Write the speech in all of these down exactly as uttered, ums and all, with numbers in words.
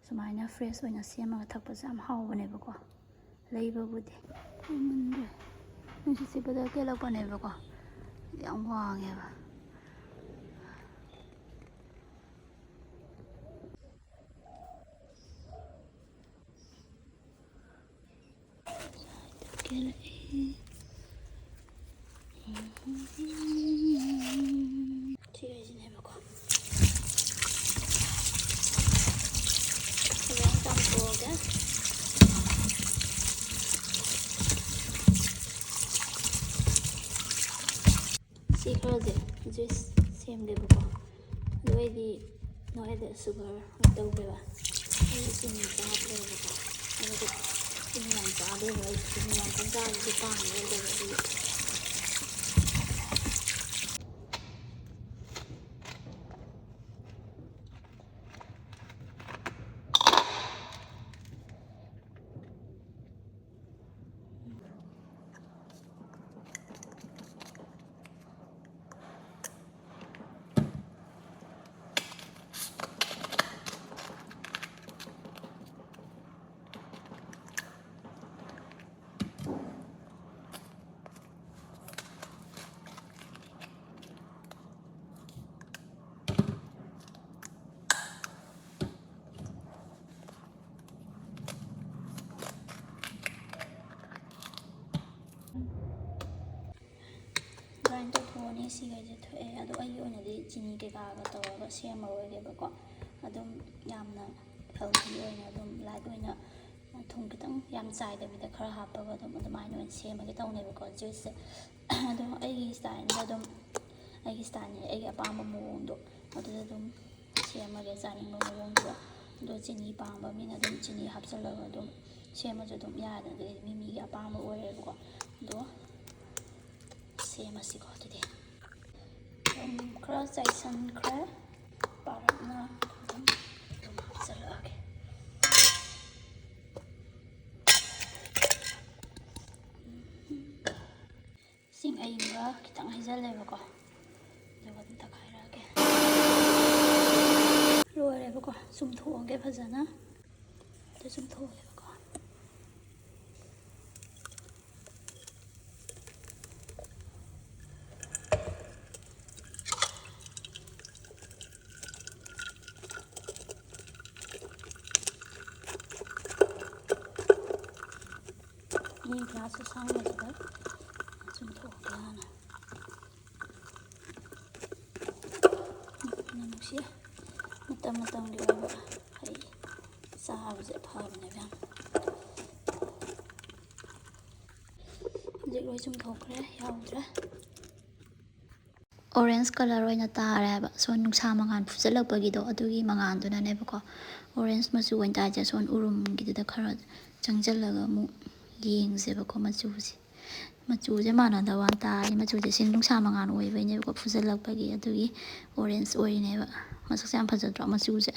ꯁꯨꯃꯥꯏꯅ ꯐ꯭ꯔꯦꯁ ꯑꯣꯏꯅ ꯁꯦꯝꯃꯒ ꯊꯛꯄꯁꯦ ꯌꯥꯝ ꯍꯥꯎꯕꯅꯦꯕꯀꯣ꯫ ꯂꯩꯕꯕꯨꯗꯤ ꯅꯨꯡꯁꯤꯠ ꯁꯤꯠꯄꯗ ꯀꯦꯜꯂꯛꯄꯅꯦꯕꯀꯣ꯫ ꯌꯥꯝ ꯋꯥꯡꯉꯦꯕ꯫ ꯀꯦꯜꯂꯛꯑꯦ꯫ ꯁꯤ ꯍꯥꯏꯁꯤꯅꯦꯕꯀꯣ꯫ ꯐꯖꯅ ꯆꯥꯝꯊꯣꯛꯑꯒꯦ꯫ ꯁꯤ ꯈꯔꯁꯦ ꯖꯨꯏꯁ ꯁꯦꯝꯒꯦꯕꯀꯣ꯫ ꯑꯗꯨ ꯑꯩꯗꯤ ꯅꯣꯏꯗ ꯁꯨꯒꯔ ꯇꯧꯒꯦꯕ꯫ ꯑꯩꯗꯤ ꯆꯤꯅꯤ ꯆꯥꯗ꯭ꯔꯦꯕꯀꯣ꯫ ꯑꯗꯨꯗꯤ ꯆꯤꯅꯤ ꯌꯥꯝ ꯆꯥꯗꯦꯕ ꯑꯩ꯫ ꯆꯤꯅꯤ ꯌꯥꯝ ꯀꯟꯅ ꯆꯥꯕꯁꯨ ꯄꯥꯝꯕ ꯑꯣꯏꯗꯕ ꯑꯗꯨꯒꯤ꯫ ꯒ꯭ꯔꯥꯏꯟ ꯇꯧꯊꯣꯛꯑꯅꯤ꯫ ꯁꯤꯈꯩꯁꯦ ꯊꯣꯛꯑꯦ꯫ ꯑꯗꯣ ꯑꯩꯒꯤ ꯑꯣꯏꯅꯗꯤ ꯆꯤꯅꯤ ꯀꯩꯀꯥꯒ ꯇꯧꯔꯒ ꯁꯦꯝꯃꯔꯣꯏꯒꯦꯕꯀꯣ꯫ ꯑꯗꯨꯝ ꯌꯥꯝꯅ ꯍꯦꯜꯊꯤ ꯑꯣꯏꯅ, ꯑꯗꯨꯝ ꯂꯥꯏꯠ ꯑꯣꯏꯅ, ꯊꯨꯝ ꯈꯤꯇꯪ ꯌꯥꯝ ꯆꯥꯏꯗꯕꯤꯗ ꯈꯔ ꯍꯥꯞꯄꯒ ꯑꯗꯨꯝ ꯑꯗꯨꯃꯥꯏꯅ ꯑꯣꯏꯅ ꯁꯦꯝꯃꯒꯦ ꯇꯧꯅꯦꯕꯀꯣ ꯖꯨꯏꯁꯁꯦ꯫ ꯑꯗꯣ ꯑꯩꯒꯤ ꯏꯁꯇꯥꯏꯜꯗ ꯑꯗꯨꯝ, ꯑꯩꯒꯤ ꯏꯁꯇꯥꯏꯜꯅꯦ, ꯑꯩꯒꯤ ꯑꯄꯥꯝꯕ ꯃꯑꯣꯡꯗꯣ ꯑꯗꯨꯗ ꯑꯗꯨꯝ ꯁꯦꯝꯃꯒꯦ, ꯆꯥꯅꯤꯡꯕ ꯃꯑꯣꯡꯗꯣ꯫ ꯑꯗꯣ ꯆꯤꯅꯤ ꯄꯥꯝꯕ ꯃꯤꯅ ꯑꯗꯨꯝ ꯆꯤꯅꯤ ꯍꯥꯞꯆꯤꯜꯂꯒ ꯑꯗꯨꯝ ꯁꯦꯝꯃꯁꯨ ꯑꯗꯨꯝ ꯌꯥꯏꯗꯅ꯫ ꯑꯗꯨꯗꯤ ꯃꯤ ꯃꯤꯒꯤ ꯑꯄꯥꯝꯕ ꯑꯣꯏꯔꯦꯕꯀꯣ꯫ ꯑꯗꯣ ꯁꯦꯝꯃꯁꯤꯀꯣ ꯑꯗꯨꯗꯤ꯫ ꯑꯗꯨꯝ ꯈꯔ ꯆꯥꯏꯁꯟꯈ꯭ꯔꯦ꯫ ꯄꯥꯔꯞꯅ ꯑꯗꯨꯝ, ꯑꯗꯨꯝ ꯍꯥꯞꯆꯤꯜꯂꯛꯑꯒꯦ꯫ ꯏꯁꯤꯡ ꯑꯏꯪꯕ ꯈꯤꯇꯪ ꯍꯩꯖꯤꯜꯂꯦꯕꯀꯣ꯫ ꯑꯗꯨꯒ ꯑꯗꯨꯝ ꯇꯛꯈꯥꯏꯔꯛꯑꯒꯦ꯫ ꯂꯣꯏꯔꯦꯕꯀꯣ꯫ ꯆꯨꯝꯊꯣꯛꯑꯒꯦ ꯐꯖꯅ꯫ ꯑꯗꯨ ꯆꯨꯝꯊꯣꯛꯑꯒꯦꯕꯀꯣ꯫ ꯃꯤ ꯒ꯭ꯂꯥꯁ ꯑꯁꯥꯡꯕꯁꯤꯗ ꯆꯨꯝꯊꯣꯛꯑꯒꯦ ꯍꯥꯟꯅ꯫ ꯅꯨꯡꯁꯤ꯫ ꯃꯇꯝ ꯃꯇꯝꯒꯤ ꯑꯣꯏꯕ ꯍꯩ ꯆꯥꯕꯁꯦ ꯐꯕꯅꯦꯕ ꯌꯥꯝ꯫ ꯍꯧꯖꯤꯛ ꯂꯣꯏ ꯆꯨꯝꯊꯣꯛꯈ꯭ꯔꯦ, ꯌꯥꯎꯗ꯭ꯔꯦ꯫ ꯑꯣꯔꯦꯟꯖ ꯀꯂꯔ ꯑꯣꯏꯅ ꯇꯥꯔꯦ ꯍꯥꯏꯕ꯫ ꯁꯣꯝ ꯅꯨꯡꯁꯥ ꯃꯉꯥꯜ ꯐꯨꯖꯜꯂꯛꯄꯒꯤꯗꯣ, ꯑꯗꯨꯒꯤ ꯃꯉꯥꯜꯗꯨꯅꯅꯦꯕꯀꯣ꯫ ꯑꯣꯔꯦꯟꯖ ꯃꯆꯨ ꯑꯣꯏꯅ ꯇꯥꯏꯁꯦ꯫ ꯁꯣꯝ ꯎꯔꯨꯝꯒꯤꯗꯨꯗ ꯈꯔ ꯆꯪꯁꯤꯜꯂꯒ ꯑꯃꯨꯛ ꯌꯦꯡꯁꯦꯕꯀꯣ ꯃꯆꯨꯁꯦ꯫ ꯃꯆꯨꯁꯦ ꯃꯥꯟꯅꯗꯕ ꯋꯥꯅꯤ ꯇꯥꯔꯗꯤ꯫ ꯃꯆꯨꯁꯦ ꯁꯤ ꯅꯨꯡꯁꯥ ꯃꯉꯥꯜ ꯑꯣꯏꯕꯩꯅꯦꯕꯀꯣ, ꯐꯨꯖꯜꯂꯛꯄꯒꯤ꯫ ꯑꯗꯨꯒꯤ ꯑꯣꯔꯦꯟꯖ ꯑꯣꯏꯔꯤꯅꯦꯕ꯫ ꯃꯁꯛꯁꯦ ꯌꯥꯝ ꯐꯖꯗ꯭ꯔꯣ ꯃꯆꯨꯁꯦ?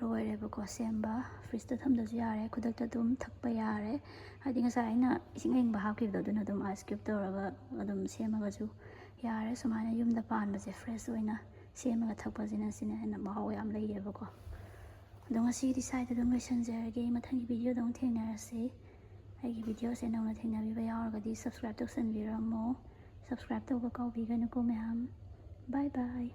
ꯂꯣꯏꯔꯦꯕꯀꯣ ꯁꯦꯝꯕ꯫ ꯐ꯭ꯔꯤꯖꯇ ꯊꯝꯗ꯭ꯔꯁꯨ ꯌꯥꯔꯦ, ꯈꯨꯗꯛꯇ ꯑꯗꯨꯝ ꯊꯛꯄ ꯌꯥꯔꯦ꯫ ꯍꯥꯏꯗꯤ ꯉꯁꯥꯏ ꯑꯩꯅ ꯏꯁꯤꯡ ꯑꯏꯪꯕ ꯍꯥꯞꯈꯤꯕꯗꯣ, ꯑꯗꯨꯅ ꯑꯗꯨꯝ ꯑꯥꯏꯁ ꯀ꯭ꯌꯨꯕ ꯇꯧꯔꯒ ꯑꯗꯨꯝ ꯁꯦꯝꯃꯒꯁꯨ ꯌꯥꯔꯦ꯫ ꯁꯨꯃꯥꯏꯅ ꯌꯨꯝꯗ ꯄꯥꯟꯕꯁꯦ ꯐ꯭ꯔꯦꯁ ꯑꯣꯏꯅ ꯁꯦꯝꯃꯒ ꯊꯛꯄꯁꯤꯅ, ꯁꯤꯅ ꯍꯦꯟꯅ ꯃꯍꯥꯎ ꯌꯥꯝ ꯂꯩꯌꯦꯕꯀꯣ꯫ ꯑꯗꯣ ꯉꯁꯤꯒꯤꯗꯤ ꯁ꯭ꯋꯥꯏꯗ ꯑꯗꯨꯝ ꯂꯣꯏꯁꯤꯟꯖꯔꯒꯦ꯫ ꯃꯊꯪꯒꯤ ꯚꯤꯗꯤꯑꯣꯗ ꯑꯃꯨꯛ ꯊꯦꯡꯅꯔꯁꯤ꯫ ꯑꯩꯒꯤ ꯚꯤꯗꯤꯑꯣꯁꯦ ꯅꯧꯅ ꯊꯦꯡꯅꯕꯤꯕ ꯌꯥꯎꯔꯒꯗꯤ subscribe ꯇꯧꯁꯟꯕꯤꯔꯝꯃꯣ꯫ Subscribe ꯇꯧꯕ ꯀꯥꯎꯕꯤꯒꯅꯨꯀꯣ ꯃꯌꯥꯝ꯫ Bye bye꯫